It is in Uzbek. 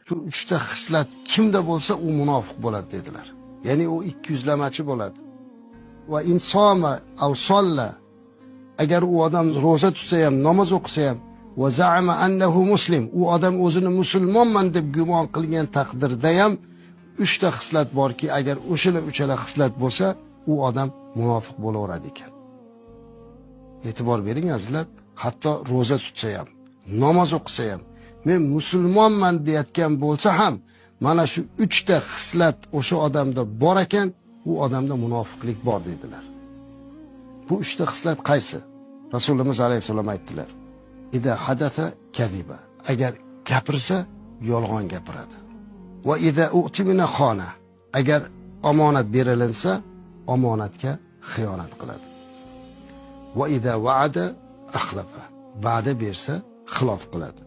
Shu uchta xislat kimda bo'lsa, u munofiq bo'ladi dedilar. Ya'ni u ikki yuzlamachi bo'ladi. Va insoma aw solla, agar u odam ro'za tutsa ham, namoz o'qisa ham, va za'ama annahu muslim, u odam o'zini musulmonman deb gumon qilgan taqdirda ham uchta xislat borki, agar o'shala uchala xislat bo'lsa, u odam munofiq bo'laveradi ekan. E'tibor bering azizlar, hatto ro'za tutsa ham, namoz o'qisa ham, men musulmonman deyotgan bo'lsa ham, mana shu uchta xislat o'sha odamda bor ekan, u odamda munofiqlik bor dedilar. Bu uchta xislat qaysi? Rasulimiz alayhissalom aytdilar: "Ida hadatha kadiba." Agar gapirsa, yolg'on gapiradi. Va ida u'timina xona. Agar omonat berilinsa, omonatga xiyonat qiladi. Va ida va'ada axlafa. Va'da bersa, xilof qiladi.